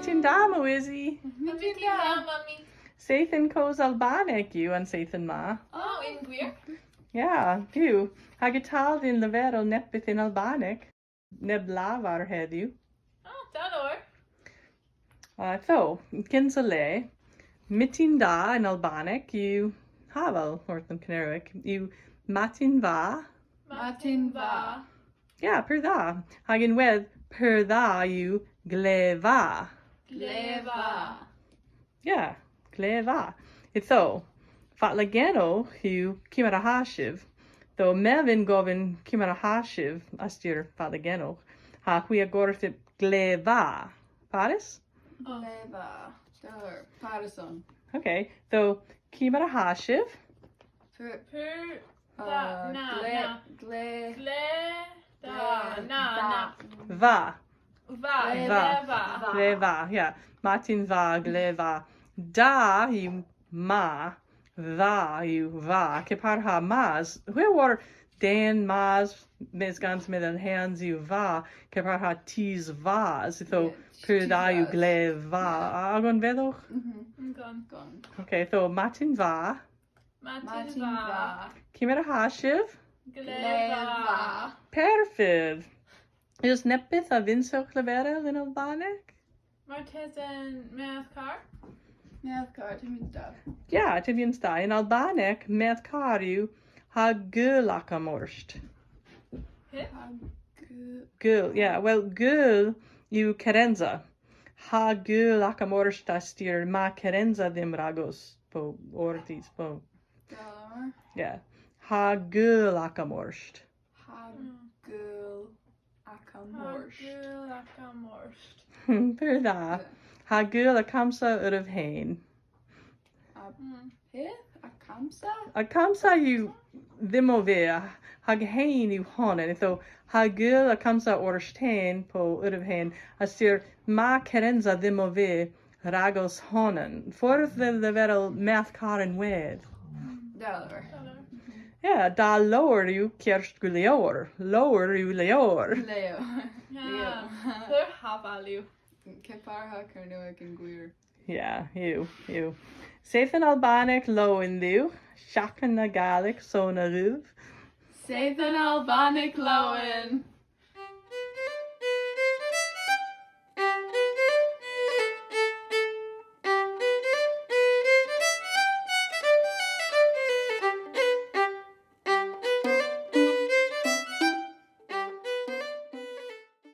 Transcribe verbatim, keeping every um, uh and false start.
Matin da, Mowizzy. Matin da, Mummy. Seythen kows Albanek yw an seythen ma. O, yn hwir? Ya, yw. Hag y tal dhyn leverel neppyth yn Albanek. Neb lavar hedhyw. O, da lowr. Uh, ytho, kynsa le, matin da yn Albanek yw, haval orth an Kernewek, yw matin va. Matin va. Ya, pur dha. Hag ynwedh, pur dha yw gle va. Gle va. Ya, gle va. Ytho, fatla genowgh yw ciamar a ha syv. Ytho, my a vynn govyn ciamar a ha syv, a styr fatla genowgh. Ha hwi a gorthyp gle va. Parys? Gle va. Parys on. Okay, ytho, ciamar a ha syv? Pur, pur, uh, na, gle, na. Gle, gle, da, gle, na, da. Na. Va. Va, va. Gle va. Gle va, ya. Matin va, gle va. Da yw ma, va yw va. Kepar ha mas. Hwi a wor den mas, mes gans medhel hyns yw va. Kepar ha tus vas. Ytho, yeah, pur dha yw gle va. Yeah. Agan vedhowgh? Mhm. Agan. Okay, ytho matin va. Matin va. Ciamar a ha syv? Gle va. Perfydh. Eus neppyth a vynsewgh leverel yn Albanek? Martesen medh karr? Medh karr, ty a vyns da. Ya, ty a vyns da. Yn Albanek, medh karr yw ha gul aga mort. Pyth? Ha gul. Gul, ya. Wel, gul yw kerensa. Ha gul aga mort a styr ma kerensa dhymm ragos po orthis po. Da. Ya. Ha gul aga mort. Ha gul aga mort. Ha gul aga mort. Pur dha. Ya. Ha gul agamsa unnves hen. A pyth? Agamsa? Agamsa yw dhymm o vy, hag hen yw honan. Ytho, ha gul agamsa orth hen po unnves hen, a styr ma kerensa dhymm o vy ragos honan. Fordh dhe leverel medh karr ynwedh. Da lowr. Ya, da lowr yw kerst gul lowr. Lowr yw lowr. Lowr. Ya. Lowr. Pur haval yw. Kepar ha Kernewek yn hwir. Ya, yw, yw. Seythen Albanek lowen dhywgh, shaken na Gallek sona dhywgh. Seythen Albanek lowen.